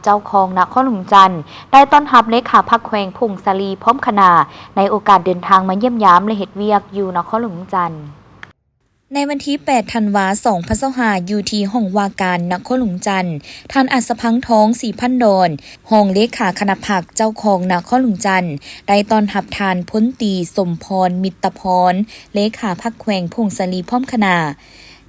ເຈົ້າຄອງນະຄອນຫຼວງຈັນ ໄດ້ຕ້ອນຮັບເລຂາພັກແຂວງຜົ້ງສາລີ ພ້ອມຄະນະ ໃນໂອກາດເດີນທາງມາຢ້ຽມຢາມ ແລະ ເຮັດວຽກຢູ່ນະຄອນຫຼວງຈັນ. ໃນວັນທີແປດ ທັນວາ ສອງພັນຊາວຫ້າ ຢູ່ທີ່ຫ້ອງວ່າການນະຄອນຫຼວງຈັນ, ທ່ານ ອັດສະພັງທອງ ສີພັນດອນ ຮອງເລຂາຄະນະພັກເຈົ້າຄອງນະຄອນຫຼວງຈັນ ໄດ້ຕ້ອນຮັບທ່ານ ພົນຕີ ສົມພອນ ມິດຕະພອນ ເລຂາພັກແຂວງຜົ້ງສາລີ ພ້ອມຄະນະ.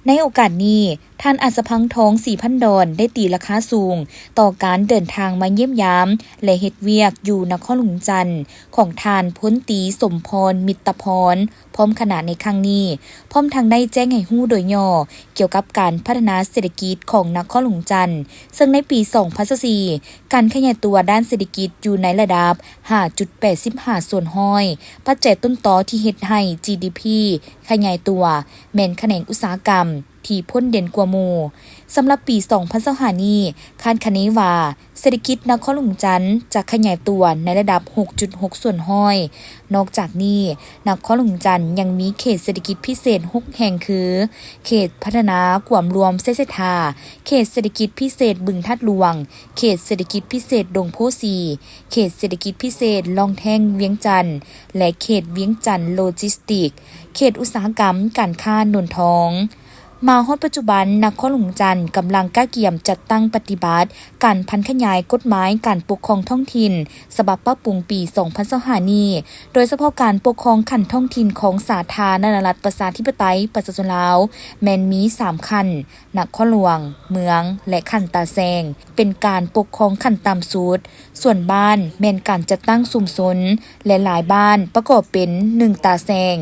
ໃນໂອກາດນີ້, ທ່ານ ອັດສະພັງທອງ ສີພັນດອນ ໄດ້ຕີລາຄາສູງຕໍ່ການເດີນທາງມາຢ້ຽມຢາມ ແລະ ເຮັດວຽກຢູ່ນະຄອນຫຼວງຈັນ ຂອງທ່ານ ພົນຕີ ສົມພອນ ມິດຕະພອນ ພ້ອມຄະນະໃນຄັ້ງນີ້, ພ້ອມທັງໄດ້ແຈ້ງໃຫ້ຮູ້ໂດຍຫຍໍ້ກ່ຽວກັບການພັດທະນາເສດຖະກິດຂອງນະຄອນຫຼວງຈັນ, ເຊິ່ງໃນປີສອງພັນຊາວສີ່ ການຂະຫຍາຍຕົວດ້ານເສດຖະກິດຢູ່ໃນລະດັບຫ້າຈຸດແປດສິບຫ້າສ່ວນຮ້ອຍ. ປັດໄຈຕົ້ນຕໍທີ່ເຮັດໃຫ້ ຈີດີພີ ຂະຫຍາຍຕົວ ແມ່ນຂະແໜງອຸດສາຫະກຳ ທີ່ພົ້ນເດັ່ນກວ່າໝູ່. ສຳລັບປີສອງພັນຊາວຫ້ານີ້, ຄາດຄະເນວ່າ ເສດຖະກິດນະຄອນຫຼວງຈັນຈະຂະຫຍາຍຕົວໃນລະດັບຫົກຈຸດຫົກສ່ວນຮ້ອຍ. ນອກຈາກນີ້, ນະຄອນຫຼວງຈັນຍັງມີເຂດເສດຖະກິດພິເສດຫົກແຫ່ງ ຄື ເຂດພັດທະນາກວມລວມໄຊເສດຖາ, ເຂດເສດຖະກິດພິເສດບຶງທາດຫຼວງ, ເຂດເສດຖະກິດພິເສດດົງໂພສີ, ເຂດເສດຖະກິດພິເສດລ່ອງແທງວຽງຈັນ ແລະ ເຂດວຽງຈັນໂລຈິສຕິກ, ເຂດອຸດສາຫະກຳການຄ້າໂນນທອງ. ມາຮອດປັດຈຸບັນ, ນະຄອນຫຼວງຈັນກຳລັງກະກຽມຈັດຕັ້ງປະຕິບັດການຜັນຂະຫຍາຍກົດໝາຍການປົກຄອງທ້ອງຖິ່ນ ສະບັບປັບປຸງປີສອງພັນຊາວຫ້ານີ້, ໂດຍສະເພາະການປົກຄອງຂັ້ນທ້ອງຖິ່ນຂອງສາທາລະນະລັດປະຊາທິປະໄຕປະຊາຊົນລາວ ແມ່ນມີສາມຂັ້ນ, ນະຄອນຫຼວງ, ເມືອງ ແລະ ຂັ້ນຕາແຊງ ເປັນການປົກຄອງຂັ້ນຕ່ຳສຸດ, ສ່ວນບ້ານແມ່ນການຈັດຕັ້ງຊຸມຊົນ ແລະ ຫຼາຍບ້ານປະກອບເປັນໜຶ່ງຕາແຊງ.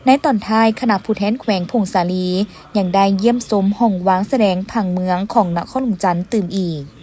ໃນຕອນທ້າຍ, ຄະນະຜູ້ແທນແຂວງຜົ້ງສາລີ ຍັງໄດ້ຢ້ຽມຊົມຫ້ອງວາງສະແດງຜັງເມືອງຂອງນະຄອນຫຼວງຈັນຕື່ມອີກ.